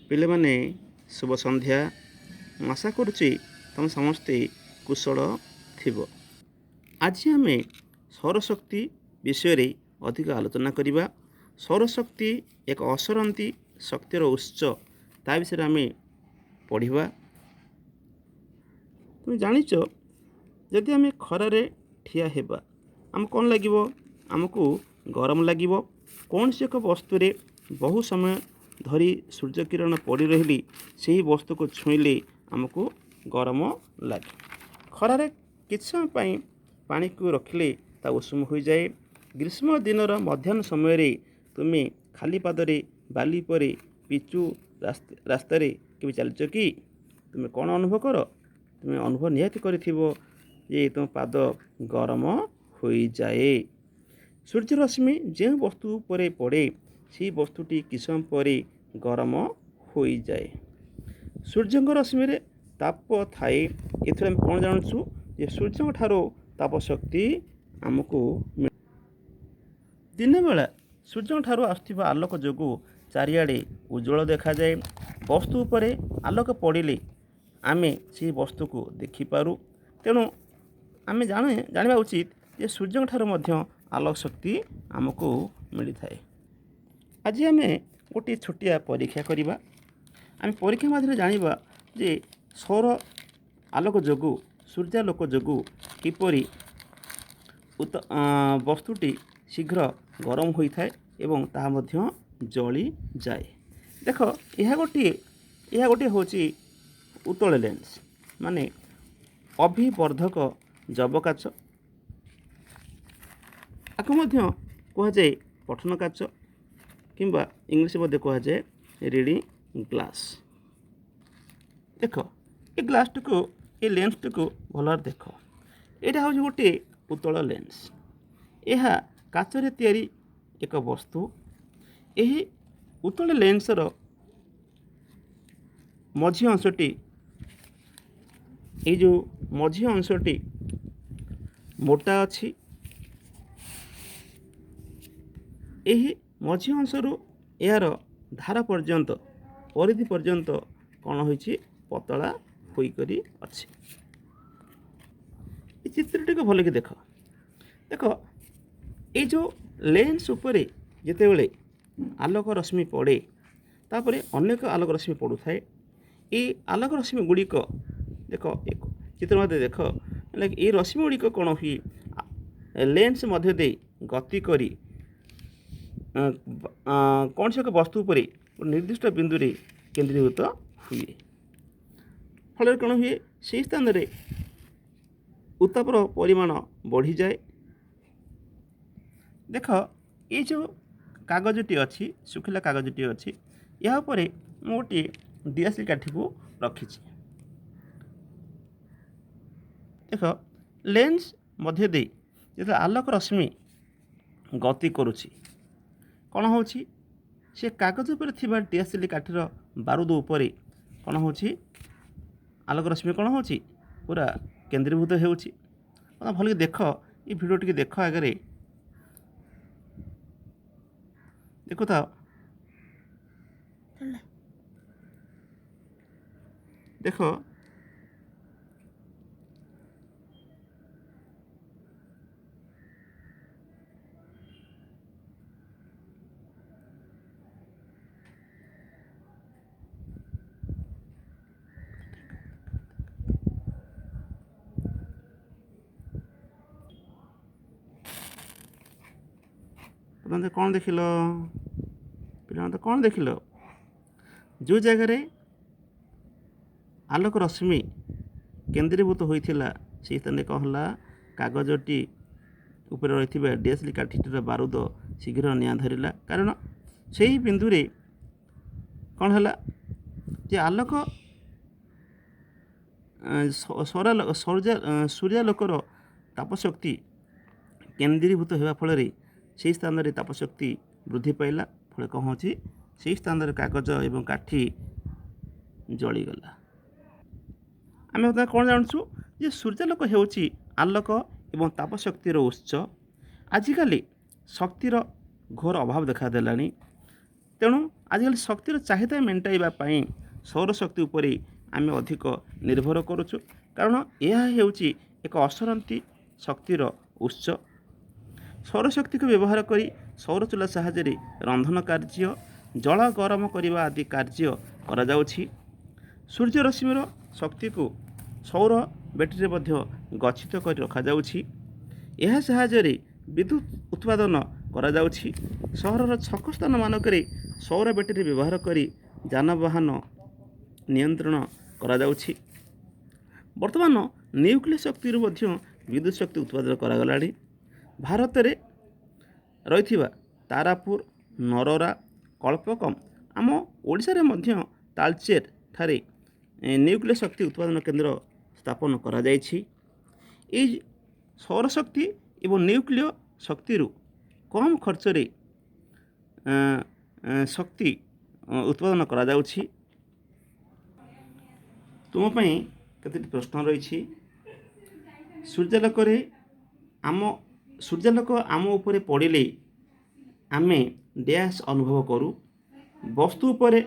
ପିଲାମାନେ, ଶୁଭ ସନ୍ଧ୍ୟା। ମୁଁ ଆଶା କରୁଛି ତୁମେ ସମସ୍ତେ କୁଶଳ ଥିବ। ଆଜି ଆମେ ସୌରଶକ୍ତି ବିଷୟରେ ଅଧିକ ଆଲୋଚନା କରିବା। ସୌରଶକ୍ତି ଏକ ଅସରନ୍ତି ଶକ୍ତିର ଉତ୍ସ, ତା ବିଷୟରେ ଆମେ ପଢ଼ିବା। ତୁମେ ଜାଣିଛ, ଯଦି ଆମେ ଖରାରେ ଠିଆ ହେବା, ଆମକୁ କ'ଣ ଲାଗିବ? ଆମକୁ ଗରମ ଲାଗିବ। କୌଣସି ଏକ ବସ୍ତୁରେ ବହୁ ସମୟ ଧରି ସୂର୍ଯ୍ୟକିରଣ ପଡ଼ି ରହିଲେ, ସେହି ବସ୍ତୁକୁ ଛୁଇଁଲେ ଆମକୁ ଗରମ ଲାଗେ। ଖରାରେ କିଛି ସମୟ ପାଇଁ ପାଣିକୁ ରଖିଲେ ତା ଉଷୁମ ହୋଇଯାଏ। ଗ୍ରୀଷ୍ମ ଦିନର ମଧ୍ୟାହ୍ନ ସମୟରେ ତୁମେ ଖାଲି ପାଦରେ ବାଲି ପରେ ପିଚୁ ରାସ୍ତାରେ କେବେ ଚାଲିଛ କି? ତୁମେ କ'ଣ ଅନୁଭବ କର? ତୁମେ ଅନୁଭବ ନିହାତି କରିଥିବ ଯେ ତୁମ ପାଦ ଗରମ ହୋଇଯାଏ। ସୂର୍ଯ୍ୟରଶ୍ମି ଯେଉଁ ବସ୍ତୁ ଉପରେ ପଡ଼େ, ସେହି ବସ୍ତୁଟି କିଛି ସମୟ ପରେ ଗରମ ହୋଇଯାଏ। ସୂର୍ଯ୍ୟଙ୍କ ରଶ୍ମିରେ ତାପ ଥାଏ। ଏଥିରୁ ଆମେ କ'ଣ ଜାଣୁଛୁ ଯେ ସୂର୍ଯ୍ୟଙ୍କ ଠାରୁ ତାପ ଶକ୍ତି ଆମକୁ। ଦିନବେଳା ସୂର୍ଯ୍ୟଙ୍କ ଠାରୁ ଆସୁଥିବା ଆଲୋକ ଯୋଗୁଁ ଚାରିଆଡ଼େ ଉଜ୍ଜଳ ଦେଖାଯାଏ। ବସ୍ତୁ ଉପରେ ଆଲୋକ ପଡ଼ିଲେ ଆମେ ସେହି ବସ୍ତୁକୁ ଦେଖିପାରୁ। ତେଣୁ ଆମେ ଜାଣିବା ଉଚିତ ଯେ ସୂର୍ଯ୍ୟଙ୍କ ଠାରୁ ମଧ୍ୟ ଆଲୋକ ଶକ୍ତି ଆମକୁ ମିଳିଥାଏ। ଆଜି ଆମେ ଗୋଟିଏ ଛୋଟିଆ ପରୀକ୍ଷା କରିବା। ଆମେ ପରୀକ୍ଷା ମାଧ୍ୟମରେ ଜାଣିବା ଯେ ସୌର ଆଲୋକ ଯୋଗୁଁ, ସୂର୍ଯ୍ୟାଲୋକ ଯୋଗୁଁ କିପରି ବସ୍ତୁଟି ଶୀଘ୍ର ଗରମ ହୋଇଥାଏ ଏବଂ ତାହା ମଧ୍ୟ ଜଳିଯାଏ। ଦେଖ, ଏହା ଗୋଟିଏ ହେଉଛି ଉତ୍ତଳ ଲେନ୍ସ, ମାନେ ଅଭିବର୍ଦ୍ଧକ ଯବକାଚ। ଆକୁ ମଧ୍ୟ କୁହାଯାଏ ପଠନ କାଚ କିମ୍ବା ଇଂଲିଶ ମଧ୍ୟ କୁହାଯାଏ ରିଡ଼ିଂ ଗ୍ଲାସ୍। ଦେଖ, ଏ ଗ୍ଲାସଟିକୁ, ଏ ଲେନ୍ସଟିକୁ ଭଲରେ ଦେଖ। ଏଇଟା ହେଉଛି ଗୋଟିଏ ଉତ୍ତଳ ଲେନ୍ସ। ଏହା କାଚରେ ତିଆରି ଏକ ବସ୍ତୁ। ଏହି ଉତ୍ତଳ ଲେନ୍ସର ମଝି ଅଂଶଟି, ଏଇ ଯେଉଁ ମଝି ଅଂଶଟି ମୋଟା ଅଛି। ଏହି ମଝି ଅଂଶରୁ ଏହାର ଧାର ପର୍ଯ୍ୟନ୍ତ, ପରିଧି ପର୍ଯ୍ୟନ୍ତ କ'ଣ ହୋଇଛି? ପତଳା ହୋଇକରି ଅଛି। ଏ ଚିତ୍ରଟିକୁ ଭଲକି ଦେଖ। ଦେଖ, ଏଇ ଯେଉଁ ଲେନ୍ସ ଉପରେ ଯେତେବେଳେ ଆଲୋକ ରଶ୍ମି ପଡ଼େ, ତାପରେ ଅନେକ ଆଲୋକ ରଶ୍ମି ପଡ଼ୁଥାଏ। ଏଇ ଆଲୋକ ରଶ୍ମି ଗୁଡ଼ିକ ଦେଖ, ଏକ ଚିତ୍ର ମଧ୍ୟ ଦେଖ। ଏଇ ରଶ୍ମି ଗୁଡ଼ିକ କ'ଣ ହୁଏ? ଲେନ୍ସ ମଧ୍ୟ ଦେଇ ଗତି କରି କୌଣସି ଏକ ବସ୍ତୁ ଉପରେ ନିର୍ଦ୍ଦିଷ୍ଟ ବିନ୍ଦୁରେ କେନ୍ଦ୍ରୀଭୂତ ହୁଏ। ଫଳରେ କ'ଣ ହୁଏ? ସେହି ସ୍ଥାନରେ ଉତ୍ତାପର ପରିମାଣ ବଢ଼ିଯାଏ। ଦେଖ, ଏଇ ଯେଉଁ କାଗଜଟି ଅଛି, ଶୁଖିଲା କାଗଜଟି ଅଛି, ଏହା ଉପରେ ମୁଁ ଗୋଟିଏ ଦିଆସିଲି କାଠିକୁ ରଖିଛି। ଦେଖ, ଲେନ୍ସ ମଧ୍ୟ ଦେଇ ଯେତେବେଳେ ଆଲୋକ ରଶ୍ମି ଗତି କରୁଛି, କ'ଣ ହେଉଛି? ସେ କାଗଜ ଉପରେ ଥିବା ଦିଆସିଲି କାଠିର ବାରୁଦ ଉପରେ କ'ଣ ହେଉଛି? ଆଲୋକ ରଶ୍ମି କ'ଣ ହେଉଛି? ପୁରା କେନ୍ଦ୍ରୀଭୂତ ହେଉଛି। ଭଲକି ଦେଖ, ଏ ଭିଡ଼ିଓ ଟିକେ ଦେଖ, ଆଗରେ ଦେଖୁଥାଅ। ଦେଖ। ତୁମେ କ'ଣ ଦେଖିଲ ପିଲାମାନେ? କ'ଣ ଦେଖିଲ? ଯେଉଁ ଜାଗାରେ ଆଲୋକ ରଶ୍ମି କେନ୍ଦ୍ରୀଭୂତ ହୋଇଥିଲା, ସେହି ସ୍ଥାନରେ କ'ଣ ହେଲା? କାଗଜଟି ଉପରେ ରହିଥିବା ଡିଆସିଲି କାଠିଟିର ବାରୁଦ ଶୀଘ୍ର ନିଆଁ ଧରିଲା। କାରଣ ସେହି ବିନ୍ଦୁରେ କ'ଣ ହେଲା ଯେ ଆଲୋକ ସୂର୍ଯ୍ୟାଲୋକର ତାପଶକ୍ତି କେନ୍ଦ୍ରୀଭୂତ ହେବା ଫଳରେ ସେହି ସ୍ଥାନରେ ତାପଶକ୍ତି ବୃଦ୍ଧି ପାଇଲା। ଫଳରେ କ'ଣ ହେଉଛି? ସେହି ସ୍ଥାନରେ କାଗଜ ଏବଂ କାଠି ଜଳିଗଲା। ଆମେ ବର୍ତ୍ତମାନ କ'ଣ ଜାଣୁଛୁ ଯେ ସୂର୍ଯ୍ୟାଲୋକ ହେଉଛି ଆଲୋକ ଏବଂ ତାପଶକ୍ତିର ଉତ୍ସ। ଆଜିକାଲି ଶକ୍ତିର ଘୋର ଅଭାବ ଦେଖାଦେଲାଣି। ତେଣୁ ଆଜିକାଲି ଶକ୍ତିର ଚାହିଦା ମେଣ୍ଟାଇବା ପାଇଁ ସୌରଶକ୍ତି ଉପରେ ଆମେ ଅଧିକ ନିର୍ଭର କରୁଛୁ, କାରଣ ଏହା ହେଉଛି ଏକ ଅସରନ୍ତି ଶକ୍ତିର ଉତ୍ସ। ସୌରଶକ୍ତିକୁ ବ୍ୟବହାର କରି ସୌର ଚୁଲା ସାହାଯ୍ୟରେ ରନ୍ଧନ କାର୍ଯ୍ୟ, ଜଳ ଗରମ କରିବା ଆଦି କାର୍ଯ୍ୟ କରାଯାଉଛି। ସୂର୍ଯ୍ୟରଶ୍ମିର ଶକ୍ତିକୁ ସୌର ବ୍ୟାଟେରୀରେ ମଧ୍ୟ ଗଚ୍ଛିତ କରି ରଖାଯାଉଛି। ଏହା ସାହାଯ୍ୟରେ ବିଦ୍ୟୁତ ଉତ୍ପାଦନ କରାଯାଉଛି। ସହରର ଛକ ସ୍ଥାନମାନଙ୍କରେ ସୌର ବ୍ୟାଟେରୀ ବ୍ୟବହାର କରି ଯାନବାହନ ନିୟନ୍ତ୍ରଣ କରାଯାଉଛି। ବର୍ତ୍ତମାନ ନ୍ୟୁକ୍ଲିୟସ୍ ଶକ୍ତିରୁ ମଧ୍ୟ ବିଦ୍ୟୁତ ଶକ୍ତି ଉତ୍ପାଦନ କରାଗଲାଣି। ଭାରତରେ ରହିଥିବା ତାରାପୁର, ନରୋରା, କଳ୍ପକମ୍, ଆମ ଓଡ଼ିଶାରେ ମଧ୍ୟ ତାଳଚେର ଠାରେ ନ୍ୟୁକ୍ଲିୟସ୍ ଶକ୍ତି ଉତ୍ପାଦନ କେନ୍ଦ୍ର ସ୍ଥାପନ କରାଯାଇଛି। ଏଇ ସୌରଶକ୍ତି ଏବଂ ନ୍ୟୁକ୍ଲିୟ ଶକ୍ତିରୁ କମ୍ ଖର୍ଚ୍ଚରେ ଶକ୍ତି ଉତ୍ପାଦନ କରାଯାଉଛି। ତୁମ ପାଇଁ କେତୋଟି ପ୍ରଶ୍ନ ରହିଛି। ସୂର୍ଯ୍ୟାଲୋକ ଆମ ଉପରେ ପଡ଼ିଲେ ଆମେ ଡ୍ୟାସ୍ ଅନୁଭବ କରୁ। ବସ୍ତୁ ଉପରେ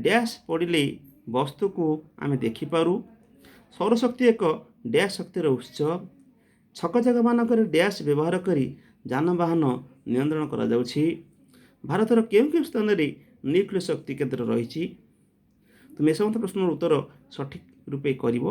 ଡ୍ୟାସ୍ ପଡ଼ିଲେ ବସ୍ତୁକୁ ଆମେ ଦେଖିପାରୁ। ସୌରଶକ୍ତି ଏକ ଡ୍ୟାସ୍ ଶକ୍ତିର ଉତ୍ସ। ଛକ ଜାଗାମାନଙ୍କରେ ଡ୍ୟାସ୍ ବ୍ୟବହାର କରି ଯାନବାହନ ନିୟନ୍ତ୍ରଣ କରାଯାଉଛି। ଭାରତର କେଉଁ କେଉଁ ସ୍ଥାନରେ ନ୍ୟୁକ୍ଲିୟ ଶକ୍ତି କେନ୍ଦ୍ର ରହିଛି? ତୁମେ ଏ ସମସ୍ତ ପ୍ରଶ୍ନର ଉତ୍ତର ସଠିକ୍ ରୂପେ କରିବ।